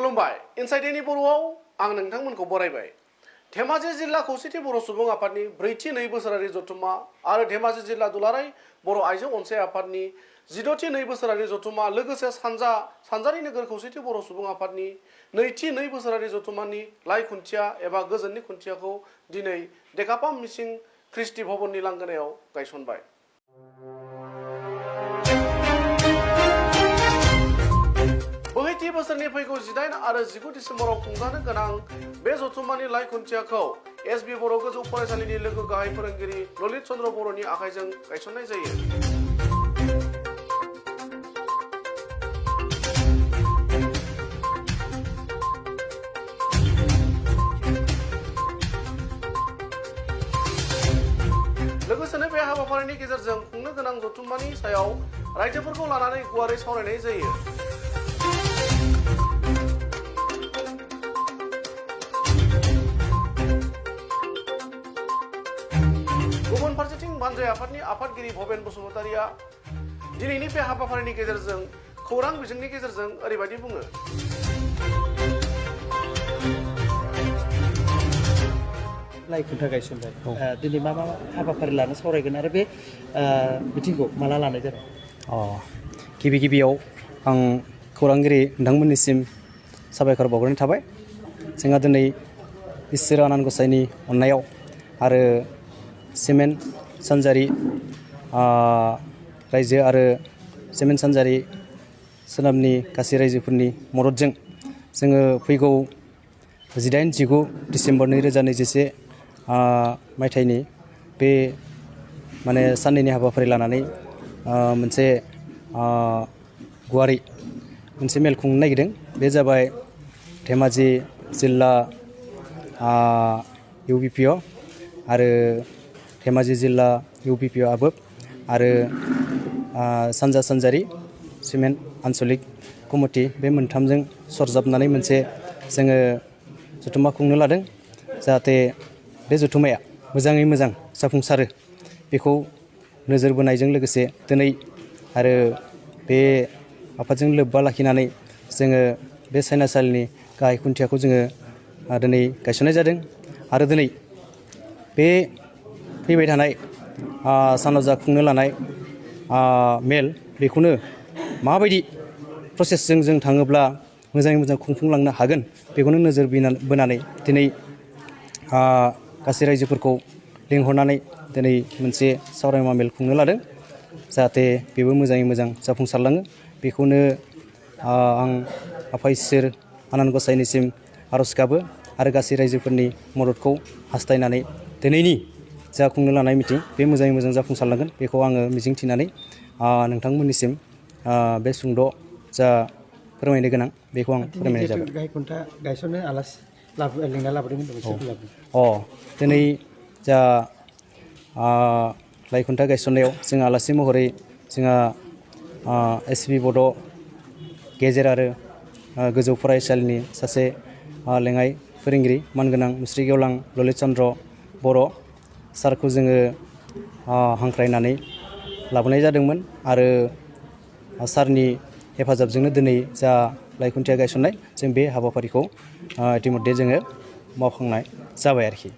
खुलुमबाय इनसाइडेनि बर'आव आं नोंथांमोनखौ बरायबाय। धेमाजि जिल्ला खौसेथि बर' सुबुं आफादनि ब्रैथि नै बोसोरारि जथुम्मा आरो धेमाजि जिल्ला दुलाराय बर' आइजो अनसाय आफादनि 16थि नै बोसोरारि जथुम्मा लोगोसे सानजारि नोगोर खौसेथि बर' सुबुं आफादनि नैथि नै बोसोरारि जथुम्मानि लाइ खुन्थिया एबा गोजोननि खुन्थियाखौ दिनै डेकापाम मिसिं ख्रिस्टि भबननि लांगोनायाव गायसनबाय। बोहैथि बोसोरनि फैगौ 18 आरो 19 डिसेम्बराव खुंजानो गोनां बे जथुम्मानि लाइ खुन्थियाखौ एसबि बर' गोजौ फरायसालिनि लोगो गाहाय फोरोंगिरि ललित चन्द्र बर'नि आखाइजों गायसननाय जायो। लोगोसेनो बे हाबाफारिनि गेजेरजों खुंनो गोनां जथुम्मानि सायाव रायजोफोरखौ लानानै गुवारै सावरायनाय जायो। गुबुन फारसेथिं बानजाय आफादनि आफादगिरि भबेन बसुमतारिया दिनैनि बे हाबाफारिनि गेजेरजों खौरां बिजोंनि गेजेरजों ओरैबायदि बुङो। लाइ खुन्था गायसनबाय दिनै मा हाबाफारि लानो सावरायगोन आरो बे मिटिंखौ माला लानाय जादों? गिबियाव आं खौरांगिरि नोंथांमोननिसिम साबायखर बावग्रोनाय थाबाय। जोंहा दिनै इसोर आनान गसाइनि अननायाव आरो सिमेन्ट सानजारि रायजो आरो सिमेन्ट सानजारि सोनाबनि गासै रायजोफोरनि मददजों जोङो फैगौ 18-19 डिसेम्बर 2021 मायथाइनि बे साननैनि हाबाफारि लानानै मोनसे गुवारै मोनसे मेल खुंनो नागिरदों। बे जाबाय धेमाजि जिल्ला UBPO आरो धेमाजि जिल्ला UBPO आबोब आरो सानजा सानजारि सिमेन्ट आन्सलिक कमिटि बे मोनथामजों सरजाबनानै मोनसे जोङो जथुम्मा खुंनो लादों। जाहाथे बे जथुम्माया मोजाङै मोजां जाफुंसारो बेखौ नोजोर बोनायजों लोगोसे दिनै आरो बे आफादजों लोब्बा लाखिनानै जोङो बे सायनासालिनि गाहाय खुन्थियाखौ जोङो दिनै गायसननाय जादों। आरो दिनै बे फैबाय थानाय सानाव जा खुंनो लानाय मेल बेखौनो माबायदि प्रसेसजों जों थाङोब्ला मोजाङै मोजां खुंफुंलांनो हागोन बेखौनो नोजोर बोनानै दिनै गासै रायजोफोरखौ लिंहरनानै दिनै मोनसे सावरायमा मेल खुंनो लादों। जाहाथे बेबो मोजाङै मोजां जाफुंसारलाङो बेखौनो आं आफा इसोर आनान गसाइनिसिम आर'ज गाबो आरो गासै रायजोफोरनि मददखौ हास्थायनानै दिनैनि जा खुंनो लानाय मिटिं बे मोजाङै मोजां जाफुंसारलांगोन बेखौ आङो मिजिंथिनानै नोंथांमोननिसिम बे सुंद' जा फोरमायनो गोनां बेखौ आं फोरमायनाय जाबाय। गाहाय खुन्था गायसननो आलासि लिंना लाबोदोंमोन दिनै जा लाइ खुन्था गायसननायाव जों आलासि महरै जोंहा एसबि बड' गेजेर आरो गोजौ फरायसालिनि सासे लेङाइ फोरोंगिरि मानगोनां मुस्रि गेवलां ललित चन्द्र बर' सारखौ जोङो हांख्रायनानै लाबोनाय जादोंमोन आरो सारनि हेफाजाबजोंनो दिनै जा लाइ खुन्थिया गायसननाय जों बे हाबाफारिखौ इतिमध्य जोङो मावखांनाय जाबाय आरोखि।